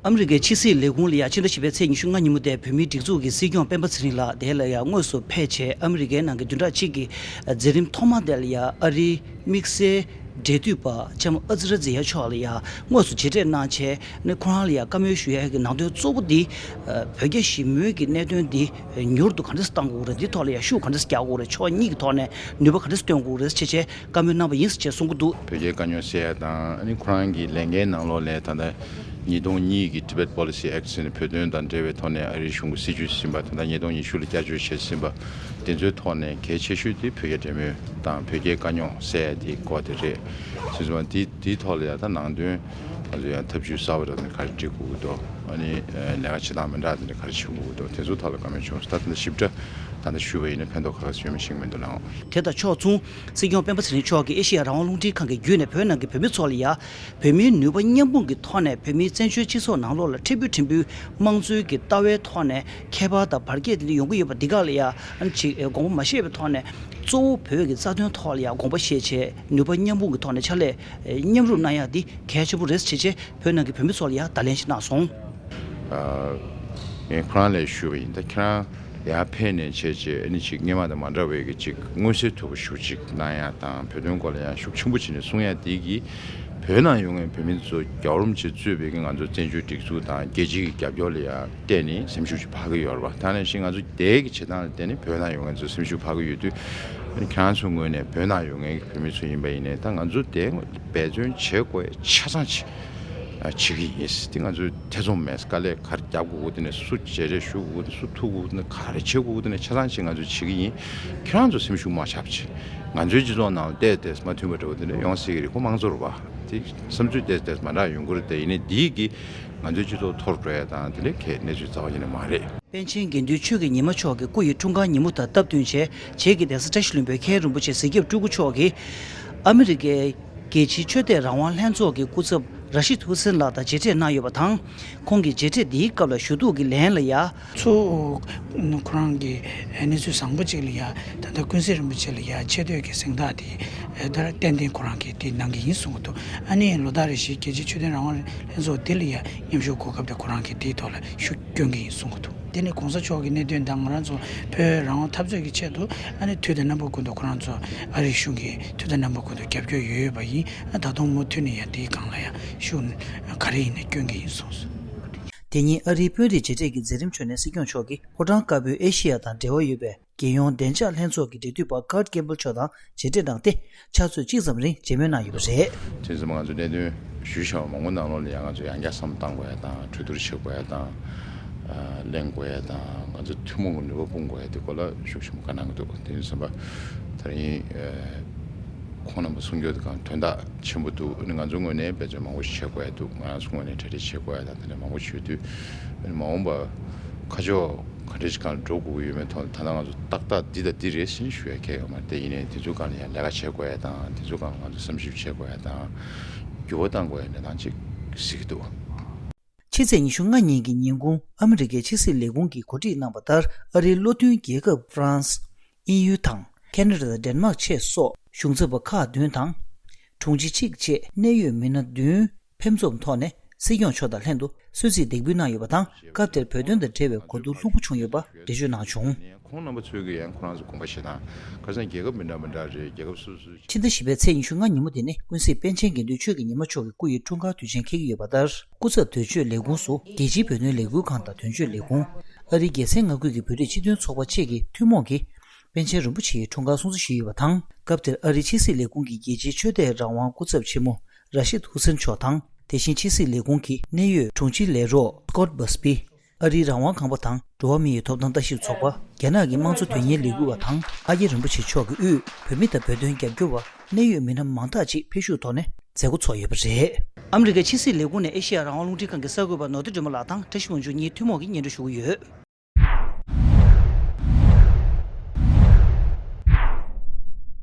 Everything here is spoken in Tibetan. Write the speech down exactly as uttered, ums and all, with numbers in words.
ཨ་མི་རི་ཀའི་ཕྱི་སྲིད་ལས་ཁུངས་ལ་ཡང་ཕྱི་ཟླ་བཞི་པའི་ཚེས་ཉི་ཤུ་ལྔ་ཉིན་མོ་དེ་བོད་མིའི་སྒྲིག་འཛུགས་ཀྱི་སྲིད་སྐྱོང་སྤེན་པ་ཚེ་རིང་ལགས་དེ་ལ་ཡང་དངོས་སུ་ཕེབས་བྱས། ཨ་མི་རི་ཀའི་ནང་གི་བདུན་ཕྲག་གཅིག་གི་མཛད་རིམ་ཐོག་མ་དེ་ལ་ཡང་ཨ་རིའི་དམིགས་བསལ་འབྲེལ་མཐུད་པ་ལྕམ་ཨ་ཛི་ར་ཛི་ཡ་མཆོག་ལ་ཡང་དངོས་སུ་མཇལ་འཕྲད་གནང་བྱས་ནས། ཁོ་རང་ལ་ཡང་བཀའ་མོལ་ཞུ་ཡ་གི་ནང་དོན་གཙོ་བོ་འདི་བོད་རྒྱ་ཞི་མོལ་གྱི་གནད་དོན་འདི་མྱུར་དུ་ག་འདྲ་སེ་བཏང་དགོས་རེད། འདི་ཐོག་ལ་ཡང་ཤུགས་ག་འདྲ་སེ་རྒྱག་དགོས་རེད། ཕྱོགས་གཉིས་ཀྱི་ཐོག་ནས་ནུས་པ་ག་འདྲ་སེ་བཏོན་དགོས་རེད་ཅེས་བྱས་བཀའ་མོལ་གནང་བ་ཡིན་ཅེས་གསུང་གི་འདུག། བོད་རྒྱའི་དཀའ་རྙོག་སེལ་ཡ་དང་། ཨ་ནི་ཁོ་རང་གི་ལས་འགན་ནང་ལོགས་ལ་ད་ལྟ་ཉིས་སྟོང་གཉིས་ཀྱི་Tibet Policy Act ཟེར་ནས་བོད་དོན་དང་འབྲེལ་བའི་ཐོག་ནས་ཨ་རིའི་གཞུང་གི་སྲིད་བྱུས་ཟིན་པ། ད་ལྟ་ཉིས་སྟོང་ཉི་ཤུ་ལ་བསྐྱར་བཅོས་བྱས་ཟིན་པ། དེ་ཚོའི་ཐོག་ནས་གལ་ཆེ་ཤོས་དེ་བོད་རྒྱ་འབྲེལ་མོལ་དང་བོད་རྒྱའི་དཀའ་རྙོག་སེལ་ཡ་དེའི་སྐོར་དེ་རེད། ཟེར་ཙང་དེ་དེའི་ཐོག་ལ་ཡང་ད་ནང་དོན་ང་ཚོ་ཡང་ཐབས་ཇུས་གསར་པ་འདྲ་དེ་ག་རེ་སྒྲིག་དགོས་ཀྱི་འདུག། ཨ་ནི་ལས་ཀ་བྱེད་སྟངས་མི་འདྲ་དེ་འདྲ་ག་རེ་བྱེད་དགོས་ཀྱི་འདུག། དེ་ཚོའི་ཐོག་ལ་བཀའ་མོལ་བྱུང་སོང་། ད་དེ་འདྲ་ཞིབ་ཕྲ་ད་ལྟ་ཞུས་པ་ཡིན་ན་ཕན་ཐོགས་ག་རེ་ཡོད་མེད་ཤེས་ཀྱི་མི་འདུག་ལགས། དེ་དང་ཕྱོགས་མཚུངས། སྲིད་སྐྱོང་སྤེན་པ་ཚེ་རིང་མཆོག་གིས་ཨེ་ཤེ་ཡ་རང་དབང་རླུང་འཕྲིན་ཁང་གི་བརྒྱུད་ནས་བོད་ནང་གི་བོད་མི་ཚོ་ལ་ཡང་། བོད་མིའི་ནུས་པ་མཉམ་སྤུངས་ཀྱི་ཐོག་ནས་བོད་མིའི་བཙན་བྱོལ་སྤྱི་ཚོགས་ནང་ལོགས་ལ་ཕྲན་བུ་ཕྲན་བུའི་དམངས་གཙོའི་གི་ལྟ་བའི་ཐོག་ནས་ཁྱད་པར་དང་བར་ཁྱད་དེ་འདྲ་ཡོང་གི་ཡོད་པ་འདི་ག་ལ་ཡང་ཅིག་དགོངས་པ་མ་བཞེས་པའི་ཐོག་ནས། གཙོ་བོ་བོད་ཀྱི་རྩ་དོན་ཐོག་ལ་ཡང་དགོངས་པ་བཞེས་བྱས། ནུས་པ་མཉམ་སྤུངས་ཀྱི་ཐོག་ནས་ཕྱག་ལས་མཉམ་རུབ་གནང་ཡག་འདི་གལ་ཆེན་པོ་རེད་ཅེས་བྱས་བོད་ནང་གི་བོད་མི་ཚོ་ལ་ཡང་བརྡ་ལན་ཞིག་གནང་སོང་། ངས་ཁོ་རང་ལ་ཞུས་པ་ཡིན། ད་ཁྱེད་རང་ཡར་ཕེབས་ནས་བྱས་རྗེས། ཨ་ནི་ཅིག་སྔོན་མ་དང་མ་འདྲ་བའི་གི་ཅིག་མངོན་གསལ་དོད་པོ་ཞེ་པོ་ཅིག་གནང་ཡ་དང་། བོད་དོན་སྐོར་ལ་ཡང་ཤུགས་ཆེན་པོ་བྱས་ནས་གསུང་ཡ་དེ་གིས་བོད་ནང་ཡོད་མཁན་བོད་མི་ཚོ་རྒྱལ་བ་རིན་པོ་ཆེ་གཙོས་པའི་གི་ང་ཚོ་བཙན་བྱོལ་སྒྲིག་འཛུགས་དང་རྒྱལ་སྤྱིའི་གི་རྒྱབ་སྐྱོར་ལ་ཡང་བརྟེན་ནས་སེམས་ཤུགས་ཅིག་འཕར་གི་ཡོད་རེད་པ། ད་ནང་བཞིན་ང་ཚོ་དེ་གི་བྱེད་སྟངས་ལ་བརྟེན་ནས་བོད་ནང་ཡོད་མཁན་ཚོ་སེམས་ཤུགས་འཕར་གི་ཡོད་དུས། ཨ་ནི་ཁྱེད་རང་ཚོའི་ངོས་ནས་བོད་ནང་ཡོད་མཁན་གི་བོད་མི་ཚོ་ཡིན་པ་ཡིན་ནའི། ད་ང་ཚོ་དེ་འབད་བརྩོན་བྱེད་དགོས་ཆ་ཚང་ཅིག་ཨ་བྱེད་ཀྱི་ཡིན། དེ་ང་ཚོའི་ཐེ་ཚོམ་མེད། དཀའ་ལས་ག་རེ་རྒྱབ་དགོས་དགོས། དེ་ནས་སུ་མཇལ་འཕྲད་ཞུ་དགོས་དགོས། དེ་ནས་སུ་ཐུག་དགོས་དགོས། དེ་ནས་ག་རེ་བྱེད་དགོས་དགོས། དེ་ནས་ཆ་ཚང་ཅིག་ང་ཚོས་བྱེད་ཀྱི་ཡིན། ཁྱེད་རང་ཚོ་སེམས་ཤུགས་མ་ཆག་ཅིག། ང་ཚོའི་སྤྱི་ཚོགས་ནང་ལ་ཏོག་ཙམ་མ་མཐུན་པ་འདྲ་བོ་དེ་འདྲ་ཡོང་སྲིད་ཀྱི་རེད། ཁོ་དམངས་གཙོ་རེད་པ། དེ་བསམ་ཚུལ་ཏོག་ཙམ་མ་འདྲ་ཡོང་གི་རེད། དེ་ཡིན་ནའི་འདིའི་གི་ང་ཚོའི་སྤྱི་ཚོགས་འཐོར་འགྲོ་ཡ་དང་དེ་འདྲའི་གི་གནས་ཚུལ་རྩ་བ་ཉིད་ནས་མ་རེད། པཎ་ཆེན་དགེ་འདུན་ཆོས་ཀྱི་ཉི་མ་མཆོག་གི་སྐུ་ཡི་འཁྲུངས་སྐར་ཉིན་མོ་དང་སྟབས་བསྟུན་བྱས། བྱེས་ཀྱི་གདན་ས་བཀྲ་ཤིས་ལྷུན་པོའི་མཁན་རིན་པོ་ཆེ་གཟིག་སྐྱབས་སྤྲུལ་སྐུ་མཆོག་གིས་ཨ་མི་རི་ཀའི་རྒྱལ་སྤྱིའི་ཆོས་དད་རང་དབང་ལྷན་ཚོགས་ཀྱི་སྐུ་ཚབ་ར་ཤིད་ཧུ་སེན་ལགས་དང་མཇལ་འཕྲད་གནང་ཡོད་པ་དང་། ཁོང་གིས་མཇལ་འཕྲད་འདིའི་སྐབས་ལ་ཞུ་གཏུག་གི་ལན་ལ་ཡ། ཚོ་ཁོ་རང་གི་གནས་ཚུལ་བཟང་པོ་ཅིག་ལ་ཡ། ད་ལྟ་ཀུན་གཟིགས་རིན་པོ་ཆེ་ལ་ཡ་ཆེ་བསྟོད་ཀྱི་གཟེངས་རྟགས་དེ་ད་ཏན་ཏན་ཁོ་རང་གིས་དེ་གནང་གི་ཡིན་གསུང་གི་འདུག། ཨ་ནི་ལོ་ལྟར་རེ་བཞིན་རྒྱལ་སྤྱིའི་ཆོས་དད་རང་དབང་ལྷན་ཚོགས་འདི་ལ་ཡ་མཉམ་ཞུགས་གོ་སྐབས་དེ་ཁོ་རང་གིས་དེའི་ཐོག་ལ་ཤུགས་སྐྱོན་གྱི་ཡིན་གསུང་གི་འདུག། དེ་ནི་གོང་ས་མཆོག་གི་གནད་དོན་དང་། ང་རང་ཚོ་བོད་རང་དབང་འཐབ་རྩོད་ཀྱི་ཆེད་དུ་ཨ་ནི་དུས་དང་རྣམ་པ་ཀུན་ཏུ་ཁོ་རང་ཚོ་ཨ་རིའི་གཞུང་གིས་དུས་དང་རྣམ་པ་ཀུན་ཏུ་རྒྱབ་སྐྱོར་ཡོད་པ་ཡིན། ད་དུང་མུ་མཐུད་ནས་ཡང་དེའི་སྒང་ལ་ཡང་ཤུགས་ག་རེ་ཡིན་ནའི་སྐྱོན་གྱི་ཡིན་གསུངས་སོང་། དེ་ཉིན་ཨ་རིའི་དཔོན་རིགས་མཇལ་འཕྲད་ཀྱི་མཛད་རིམ་ཁྲོད་ནས་སྲིད་སྐྱོང་མཆོག་གིས་ཕོ་བྲང་དཀར་པོའི་ཨེ་ཤེ་ཡ་དང་འབྲེལ་བ་ཡོད་པའི་རྒྱལ་ཡོངས་བདེ་འཇགས་ལྷན་ཚོགས་ཀྱི་འབྲེལ་མཐུད་པ་Kurt Campbell མཆོག་དང་མཇལ་འཕྲད་གནང་སྟེ། ཕྱག་ཚོད་གཅིག་ཙམ་རིང་མཇལ་མོལ་གནང་ཡོད་པ་རེད། དེ་ཙམ་ང་ཚོ་གནད་དོན་ཞུས་བཞག་པ་མང་པོ་ནང་ལོགས་ལ་ཡང་ང་ཚོ་ཡང་བསྐྱར་བསམ་བློ་གཏང་དགོས་ཡ་དང་། གྲོས་བསྡུར་བྱེད་དགོས་ཡ་དང་། ཨ་གླེང་དགོས་ཡ་དང་། ང་ཚོ་ཐུན་མོང་གི་ནུས་པ་སྤུངས་དགོས་ཡ་དེ་སྐོར་ལ་ཤུགས་ཆེན་པོ་བཀའ་གནང་གི་འདུག། དེ་ཡིན་ཙམ་པ་ད་རིང་ཨ་ཁོང་རྣམ་པ་གསུང་རྒྱུ་དེ་གང་དོན་དག་ཆེན་པོ་འདུག། ཨ་ནི་ང་ཚོའི་ངོས་ནས་འབད་བརྩོན་མང་པོ་ཞིག་བྱེད་དགོས་ཡ་འདུག། ང་རང་ཚོའི་ངོས་ནས་གྲ་སྒྲིག་བྱེད་དགོས་ཡ་དང་དེ་འདྲ་མང་པོ་ཞིག་ཡོད་དུས། ཨ་ནི་མ་འོངས་པ་ཁ་ཕྱོགས་ག་འདྲ་ཞིག་སྒང་འགྲོ་དགོས་ཀྱི་ཡོད་མེད་ཐོག་ད་ལྟ་ང་ཚོ་ཏག་ཏག་འདི་དང་འདི་རེད་ཟེར་ནས་ཞུ་ཡ་གང་ཡང་ཡོད་མ་རེད། དེ་ཡིན་ནའི་དེ་ཚོའི་སྒང་ལ་ཡང་ལས་ཀ་བྱེད་དགོས་ཡ་དང་། དེ་ཚོའི་སྒང་ལ་ང་ཚོ་བསམ་ཞིབ་བྱེད་དགོས་ཡ་དང་། འགྱུར་བ་གཏང་དགོས་ཡ་གནས་སྟངས་ཅིག་གཟིགས་ཀྱི་འདུག། ཕྱི་ཚེས་ཉི་ཤུ་ལྔ་ཉིན་གྱི་ཉིན་གུང་ཨ་མི་རི་ཀའི་ཕྱི་སྲིད་ལས་ཁུངས་ཀྱིས་གོ་སྒྲིག་གནང་བ་ལྟར། ཨ་རིའི་བློ་མཐུན་རྒྱལ་ཁབ་ཧྥ་རན་སི། དབྱིན་ཡུལ་དང་ཁེ་ན་ཌ་དང་ཌེན་མཱག་བཅས་སོགས་གཞུང་ཚབ་པ་ཁག་བདུན་དང་། དྲུང་ཆེ་གཅིག་བཅས་གནད་ཡོད་མི་སྣ་བདུན་ཕེབས་འཛོམས་ཐོག་ནས་སྲིད་སྐྱོང་མཆོག་དང་ལྷན་དུ་གསོལ་ཚིགས་འདེགས་འབུལ་གནང་ཡོད་པ་དང་། སྐབས་དེར་བོད་དོན་དང་འབྲེལ་བའི་གོ་བསྡུར་ལྷུག་པོ་བྱུང་ཡོད་པ་འགྲེལ་བརྗོད་གནང་བྱུང་། ཁོང་རྣམ་པ་ཚོས་ཀྱི་ཡང་ཁོ་རང་ཚོ་དགོངས་པ་བཞེས་སྟངས། ཁ་སང་རྒྱལ་ཁབ་མི་འདྲ་མི་འདྲ་རེད། རྒྱལ་ཁབ་སོ་སོའི། ཕྱི་ཟླ་བཞི་པའི་ཚེས་ཉི་ཤུ་ལྔ་ཉིན་མོ་དེ་ནི་ཀུན་གཟིགས་པཎ་ཆེན་དགེ་འདུན་ཆོས་ཀྱི་ཉི་མ་མཆོག་གི་སྐུ་ཡི་འཁྲུངས་སྐར་དུས་ཆེན་འཁེལ་གྱི་ཡོད་པ་ལྟར། སྐུ་ཚབ་དོན་གཅོད་ལས་ཁུངས་སུ་རྒྱལ་སྤྱིའི་བོད་དོན་ལས་འགུལ་ཁང་དང་དོན་གཅོད་ལས་ཁུངས། ཨ་རིའི་རྒྱལ་མཚན་མངའ་ཁུལ་གྱི་བོད་རིགས་སྤྱི་མཐུན་ཚོགས་པ་བཅས་ཀྱིས་ཐུན་མོང་གིས་པཎ་ཆེན་རིན་པོ་ཆེའི་འཁྲུངས་སྐར་སྲུང་བརྩི་ཞུས་ཡོད་པ་དང་། སྐབས་དེར་ཨ་རིའི་ཕྱི་སྲིད་ལས་ཁུངས་ཀྱི་རྒྱལ་སྤྱིའི་ཆོས་དད་རང་དབང་སྐུ་ཚབ་ཆེན་མོ་ར་ཤིད་ཧུ་སེན་མཆོག་དང་། དེ་བཞིན་ཕྱི་སྲིད་ལས་ཁུངས་ཀྱི་གནད་ཡོད་དྲུང་ཆེ་ལས་རོགས་སྐོད་བྷ་སི་པི། ཨ་རིའི་རང་དབང་ཁང་པ་དང་འགྲོ་བ་མིའི་ཐོབ་ཐང་ལྟ་ཞིབ་ཚོགས་པ། རྒྱ་ནག་གི་དམངས་གཙོ་དོན་གཉེར་ལས་འགུལ་བ་དང་། ཨ་རྒྱ་རིན་པོ་ཆེ་མཆོག་གི་དབུས་བོད་མི་དང་བོད་དོན་རྒྱབ་སྐྱོར་བ། གནད་ཡོད་མི་སྣ་མང་དག་ཅིག་ཕེབས་ཞུགས་ཐོག་ནས་མཛད་སྒོ་ཚོགས་ཡོད་པ་རེད། ཨ་མི་རི་ཀའི་ཕྱི་སྲིད་ལས་ཁུངས་ནས་ཨེ་ཤེ་ཡ་རང་དབང་རླུང་འཕྲིན་ཁང་གི་གསར་འགོད་པ་ནོར་བདེ་སྒྲོལ་མ་ལགས་དང་བཀྲ་ཤིས་དབང་ཕྱུག་གཉིས་ཐུན་མོང་གིས་སྙན་སྒྲོན་ཞུ་གི་ཡོད།